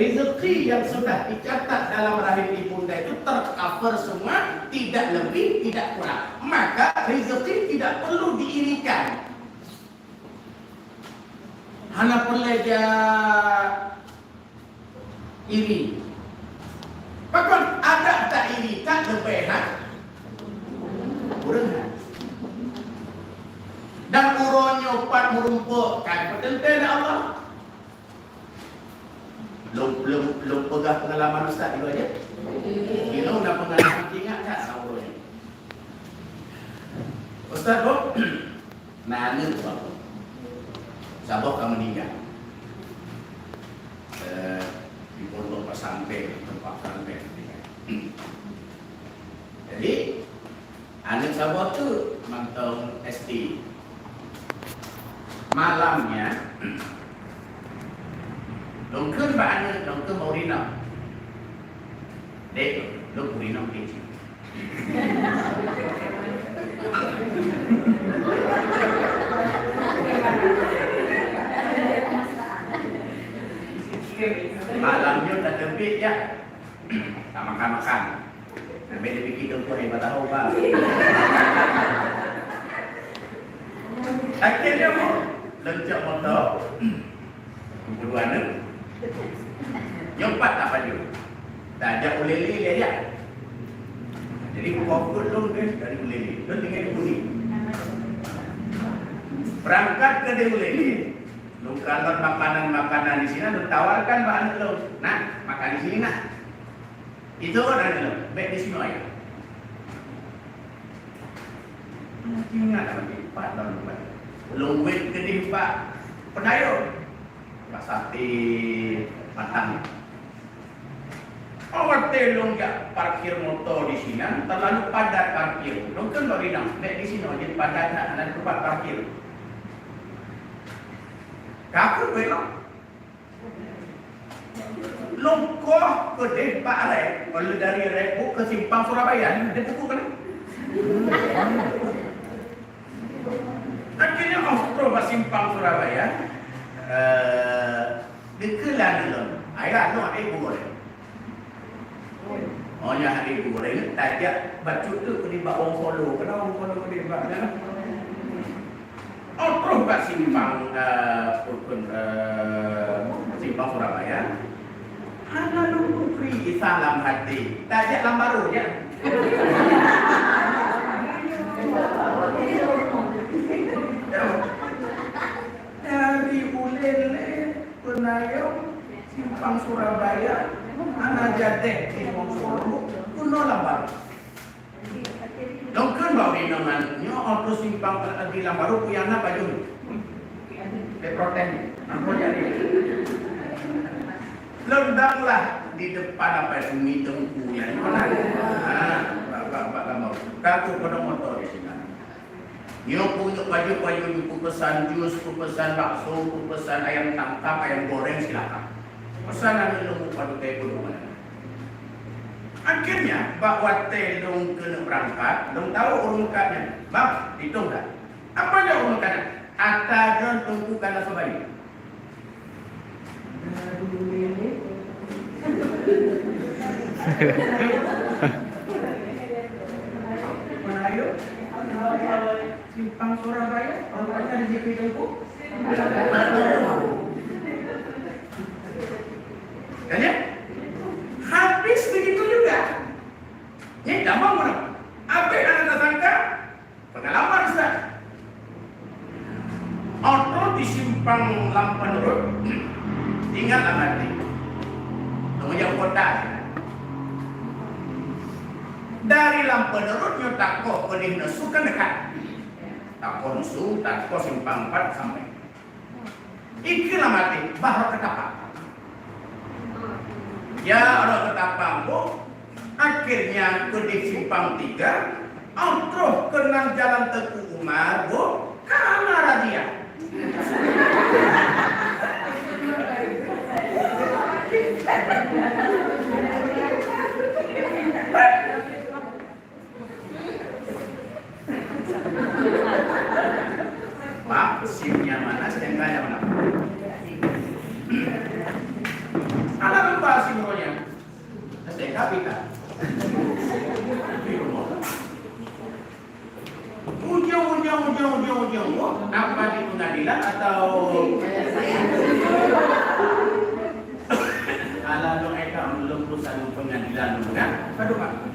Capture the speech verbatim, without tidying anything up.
Rezeki yang sudah dicatat dalam rahim ibunda itu tercover semua, tidak lebih, tidak kurang. Maka rezeki tidak perlu diirikan. Hana peureulée jak iri. Pakon adak tak iri, tak leubeh that? Ureuëng that. Dan uroe nyoe pat meurumpok, kan peuteuntée lé Allah. Lôn, lôn, lôn peugah peungalaman ustaz dulu aja. Kilo na peungalaman ingat tak sama uroe nyoe? Ustaz, Bob, na aneuk saboh. Saboh ka meuninggai. Eh, di pondok pesantren, tempat pesantren meuninggai. Jadi, aneuk saboh tu mantong S D. Malamnya, lôn kheun bak aneuk, lôn kheun bak ureueng inong. Dek, lôn ureueng inong kecil. Malam nyoe tateubiet jak, tamakan-makan. Sampai dipikir teungku hebat tahu, Bang. Akhirnya, mau lencok motor. Kedua aneuk. Nyoe pat tak pajoh. Tajak Ulèe-lèe lé jak. Jadi, buka peuet lôn deh dari Ulèe-lèe. Lôn tinggai di Budi. Berangkat ke di Ulèe-lèe. Lôn kalon makanan-makanan di sini, lôn tawarkan bak aneuk lôn. Nah, makan di sini, nah. Itu kan aneuk lôn, bèk di sinoe. Ingat lagi, pat lôn leupah. Lôn wet keudeh bak peudayong. Bak saté matang. Oh, watèe lôn jak parkir moto di sinan, terlalu padat parkir. Lôn kheun bak inong, bèk di sinoe, jadi padat that, hana teumpat parkir. Ka keuh lôn. Lôn koh keudeh bak rèk, kalau dari rèk bu ke simpang Surabaya, ada buku kan? Akhirnya, oh, terus bak simpang Surabaya, eh, dikeue lôn. Ai lôn, eh, bu boleh. Oh, nyan hadé gurèe, tajak bacut tu keu nibak wong Solo. Kenapa wong Solo keu nibak nyan? Oh, troh bak simpang, eh, Pukon, eh, simpang Surabaya. Hana lôn kukri salam hati. Tajak lam barô, ya. Dari Ulèe-lèe, Peunayong, simpang Surabaya, hana jadeh di Wong Solo, keunoe lam barô. Lôn kheun bak ureueng inong nyoe, oh, troh simpang, eh, di lam barô, peue nyang na pajoh. Bèk protes. Ampôn jadi. Lôn dang lah di depan apa itu, mi teungku nyan. Ha, bak, bak, bak lam barô. Ka keuh padang moto di sinan. Nyoe punyueng pajoh-pajoh nyoe, peue peusan jus, peue peusan bakso, peue peusan ayam tangkap, ayam goreng, silakan. Peusan aneuk lôn pajoh teh pun mana. Akhirnya, bak watèe lôn keuneuk beurangkat, lôn tawök ureueng meukat nyan, "Bang, itong dah. Apa nyoe ureueng meukat nyan?" Ata droe teungku kana soe bayeue. Mana ayo? Simpang Surabaya, rupanya di J P Teungku. Kan ya? Habis begitu juga. Ini gampang mana? Apa yang anda sangka? Pengalaman, Ustaz. Oto di simpang Lam Peunurut, ingat lam hati. Teungoh jak u kota. Dari Lam Peunurut nyoe takoh keudeh Neusu kan dekat. Takoh Neusu, takoh simpang empat sampai. Ikeu lam até, bah rot Keutapang. Ya, rot Keutapang, Bu. Akhirnya keudeh simpang tiga, oh, troh keunan jalan Teuku Umar, Bu. Ka na razia. Pak, SIM-nya mana, STNK-nya mana? Alah, Tapi tak. Ujung, ujung, ujung, ujung, ujung, apa di pengadilan atau ala doa ka belum pusat pengadilan, kan? Aduh, Pak.